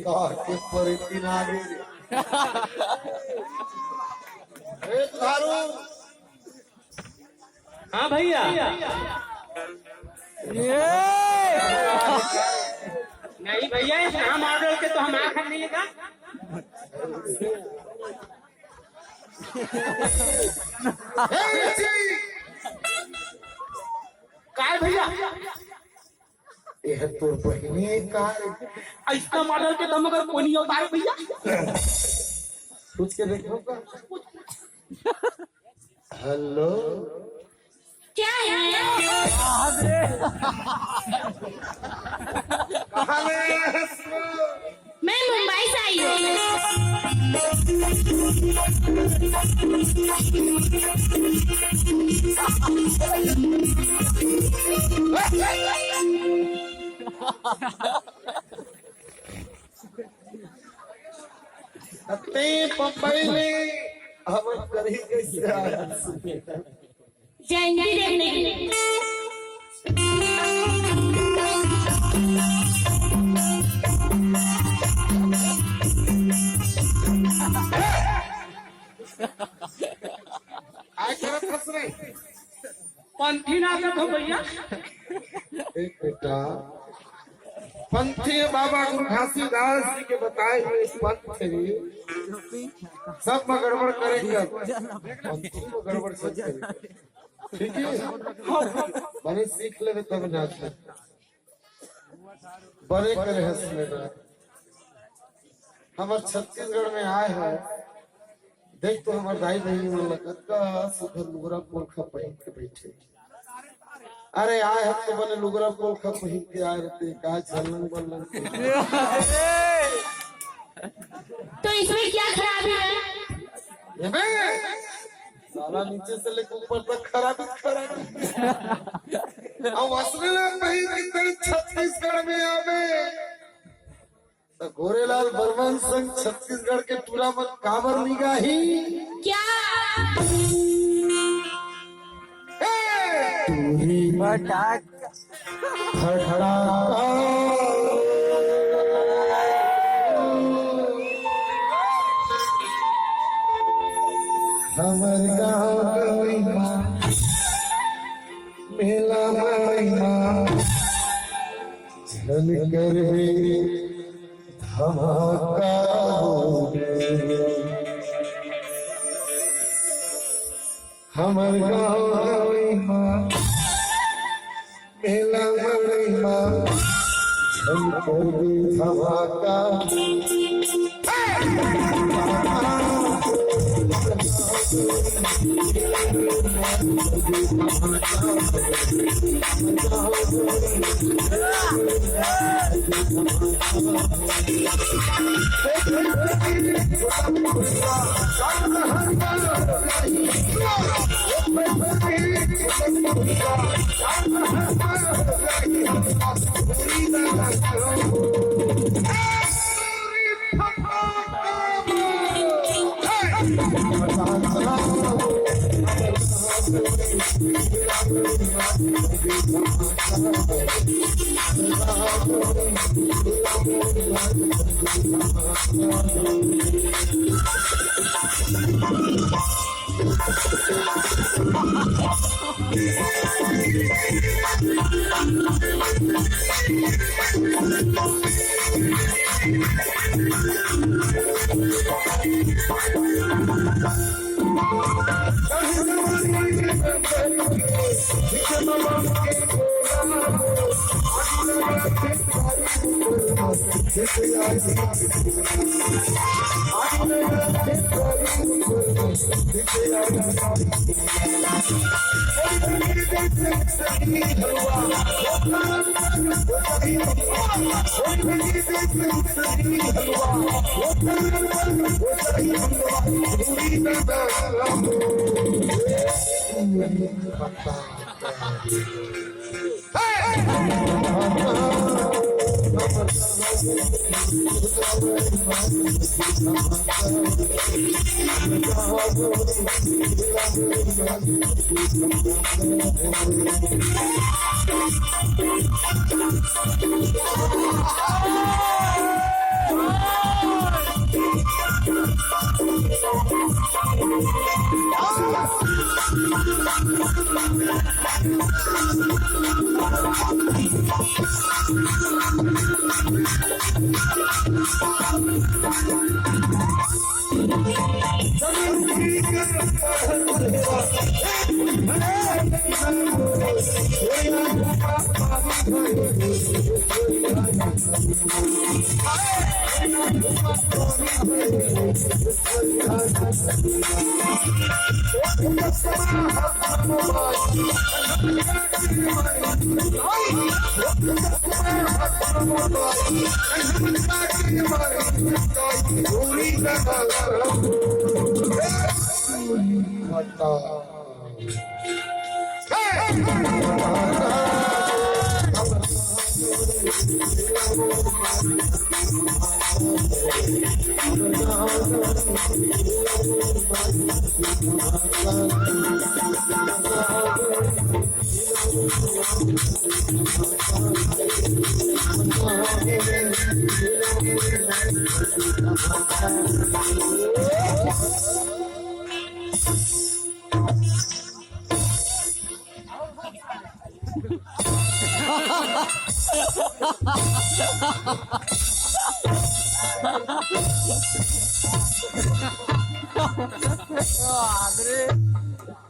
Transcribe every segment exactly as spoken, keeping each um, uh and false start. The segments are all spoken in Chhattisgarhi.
का के परे तीन आगे। ए, थारू। हाँ भैया। नहीं भैया, इस राम मॉडल के तो हम आंख नहीं का। ए, जी। काय भैया? यह तोर बहिनी है का? ऐसा मॉडल के दम अगर कोई नहीं होता है भैया। पूछ के देखो का। हेलो। क्या है? कहाँ ले आया है इसको? मैं मुंबई से आई हूँ। ते बम्बई में हमर करी कैसे आया? जयंती देखने के लिए। काय करत हस रे? पंथी नाचत हो भैया। एक बेटा, पंथी बाबा गुरु घासीदास जी के बताए हुए पंथ है। सब में गड़बड़ करेंगे। पंथी में गड़बड़ सब करेंगे। ठीक है? बने सीख लेवे तब जाके। बने करे हंस लेवे। हमर छत्तीसगढ़ में आए हैं। देख तो हमर दाई बहिनी मन ला कतका सुघर लुगरा पोलखा पहिन के बैठे। अरे आए हम तो बने लुगरा पोलखा पहिन के आए रहते, का झल्लंग बल्लंग के। तो इसमें क्या खराबी है? ये बे, साला नीचे से लेकर ऊपर तक खराबी खराबी। अब असली लोग पहिन के तेरे छत्तीसगढ़ में आवे। त गोरेलाल बर्मन संग छत्तीसगढ़ के टूरा मन काबर निगाही? क्या? हे! टूरी पटाक। फटाका। हमर गाँव गवई मा, मेला मड़ई मा, झन करबे धमाका होबे। हमर गाँव गवई मा, मेला मड़ई मा, झन करबे धमाका।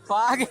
पाग